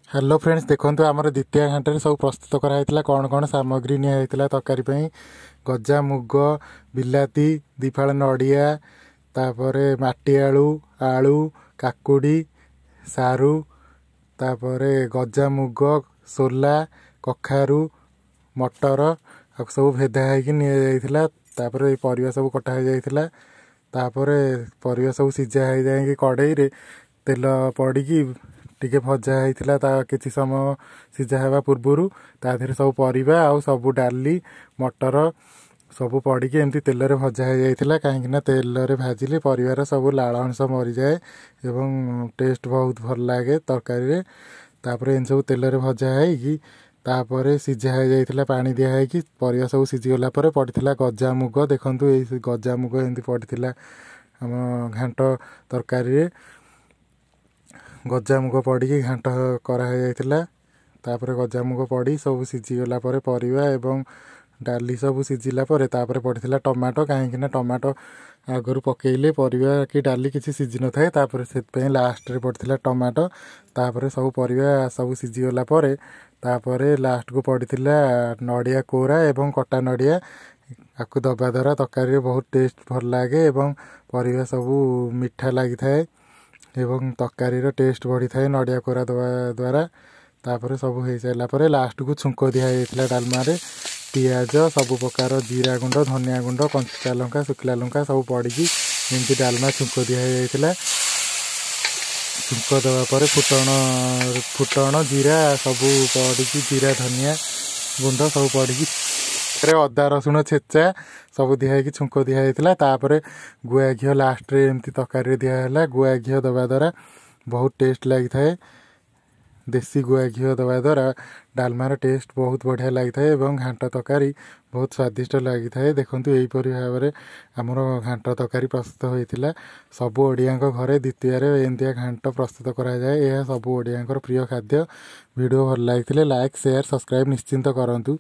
Hello friends, ଦେଖନ୍ତୁ ଆମର ଦ୍ୱିତୀୟ ଘାଣ୍ଟରେ ସବୁ ପ୍ରସ୍ତୁତ କରାହେଇଥିଲା। କ'ଣ କ'ଣ ସାମଗ୍ରୀ ନିଆହେଇଥିଲା ତରକାରୀ ପାଇଁ: ଗଜା ମୁଗ, ବିଲାତି, 2 ଫାଳ ନଡ଼ିଆ, ତାପରେ ମାଟି ଆଳୁ, ଆଳୁ, କାକୁଡ଼ି, ସାରୁ, ତାପରେ ଗଜା ମୁଗ, ସୋଲା, କଖାରୁ, ମଟର, ଆଉ ସବୁ ଭେଦା ହେଇକି ନିଆଯାଇଥିଲା। ତାପରେ ଏଇ ପରିବା ସବୁ କଟା ହେଇଯାଇଥିଲା। ତାପରେ ପରିବା ସବୁ ସିଝା ହେଇଯାଇକି କଡ଼େଇରେ ତେଲ ପଡ଼ିକି ଟିକେ ଭଜା ହେଇଥିଲା। ତା କିଛି ସମୟ ସିଝା ହେବା ପୂର୍ବରୁ ତା ଦେହରେ ସବୁ ପରିବା ଆଉ ସବୁ ଡାଲି, ମଟର ସବୁ ପଡ଼ିକି ଏମିତି ତେଲରେ ଭଜା ହେଇଯାଇଥିଲା, କାହିଁକିନା ତେଲରେ ଭାଜିଲେ ପରିବାର ସବୁ ଲାଳ ଅଂଶ ମରିଯାଏ ଏବଂ ଟେଷ୍ଟ ବହୁତ ଭଲ ଲାଗେ ତରକାରୀରେ। ତାପରେ ଏମିତି ସବୁ ତେଲରେ ଭଜା ହେଇକି ତାପରେ ସିଝା ହେଇଯାଇଥିଲା ପାଣି ଦିଆ ହେଇକି। ପରିବା ସବୁ ସିଝିଗଲା ପରେ ପଡ଼ିଥିଲା ଗଜା ମୁଗ। ଦେଖନ୍ତୁ, ଏଇ ଗଜା ମୁଗ ଏମିତି ପଡ଼ିଥିଲା ଆମ ଘାଣ୍ଟ ତରକାରୀରେ। ଗଜାମୁଗ ପଡ଼ିକି ଘାଣ୍ଟ କରାହେଇଯାଇଥିଲା। ତାପରେ ଗଜାମୁଗ ପଡ଼ି ସବୁ ସିଝିଗଲା ପରେ, ପରିବା ଏବଂ ଡାଲି ସବୁ ସିଝିଲା ପରେ ତାପରେ ପଡ଼ିଥିଲା ଟମାଟୋ, କାହିଁକିନା ଟମାଟୋ ଆଗରୁ ପକାଇଲେ ପରିବା କି ଡାଲି କିଛି ସିଝି ନଥାଏ। ତାପରେ ସେଥିପାଇଁ ଲାଷ୍ଟରେ ପଡ଼ିଥିଲା ଟମାଟୋ। ତାପରେ ସବୁ ପରିବା ସବୁ ସିଝିଗଲା ପରେ ତାପରେ ଲାଷ୍ଟକୁ ପଡ଼ିଥିଲା ନଡ଼ିଆ କୋରା ଏବଂ କଟା ନଡ଼ିଆ। ଆକୁ ଦେବା ଦ୍ୱାରା ତରକାରୀରେ ବହୁତ ଟେଷ୍ଟ ଭଲ ଲାଗେ ଏବଂ ପରିବା ସବୁ ମିଠା ଲାଗିଥାଏ ଏବଂ ତରକାରୀର ଟେଷ୍ଟ ବଢ଼ିଥାଏ ନଡ଼ିଆ କୋରା ଦେବା ଦ୍ୱାରା। ତାପରେ ସବୁ ହେଇସାରିଲା ପରେ ଲାଷ୍ଟକୁ ଛୁଙ୍କ ଦିଆଯାଇଥିଲା ଡାଲମାରେ। ପିଆଜ, ସବୁ ପ୍ରକାର ଜିରା ଗୁଣ୍ଡ, ଧନିଆ ଗୁଣ୍ଡ, କଞ୍ଚା ଲଙ୍କା, ଶୁଖିଲା ଲଙ୍କା ସବୁ ପଡ଼ିକି ଏମିତି ଡାଲମା ଛୁଙ୍କ ଦିଆଯାଇଥିଲା। ଛୁଙ୍କ ଦେବା ପରେ ଫୁଟଣ, ଫୁଟଣ ଜିରା ସବୁ ପଡ଼ିକି, ଜିରା ଧନିଆ ଗୁଣ୍ଡ ସବୁ ପଡ଼ିକି, ଅଦା ରସୁଣ ଛେଚା ସବୁ ଦିଆହେଇକି ଛୁଙ୍କ ଦିଆହେଇଥିଲା। ତାପରେ ଗୁଆ ଘିଅ ଲାଷ୍ଟରେ ଏମିତି ତରକାରୀରେ ଦିଆହେଲା। ଗୁଆ ଘିଅ ଦେବା ଦ୍ୱାରା ବହୁତ ଟେଷ୍ଟ ଲାଗିଥାଏ। ଦେଶୀ ଗୁଆ ଘିଅ ଦେବା ଦ୍ୱାରା ଡାଲମାର ଟେଷ୍ଟ ବହୁତ ବଢ଼ିଆ ଲାଗିଥାଏ ଏବଂ ଘାଣ୍ଟ ତରକାରୀ ବହୁତ ସ୍ୱାଦିଷ୍ଟ ଲାଗିଥାଏ। ଦେଖନ୍ତୁ, ଏହିପରି ଭାବରେ ଆମର ଘାଣ୍ଟ ତରକାରୀ ପ୍ରସ୍ତୁତ ହୋଇଥିଲା। ସବୁ ଓଡ଼ିଆଙ୍କ ଘରେ ଦ୍ୱିତୀୟାରେ ଏମିତିଆ ଘାଣ୍ଟ ପ୍ରସ୍ତୁତ କରାଯାଏ। ଏହା ସବୁ ଓଡ଼ିଆଙ୍କର ପ୍ରିୟ ଖାଦ୍ୟ। ଭିଡ଼ିଓ ଭଲ ଲାଗିଥିଲେ ଲାଇକ୍, ସେୟାର, ସବସ୍କ୍ରାଇବ୍ ନିଶ୍ଚିନ୍ତ କରନ୍ତୁ।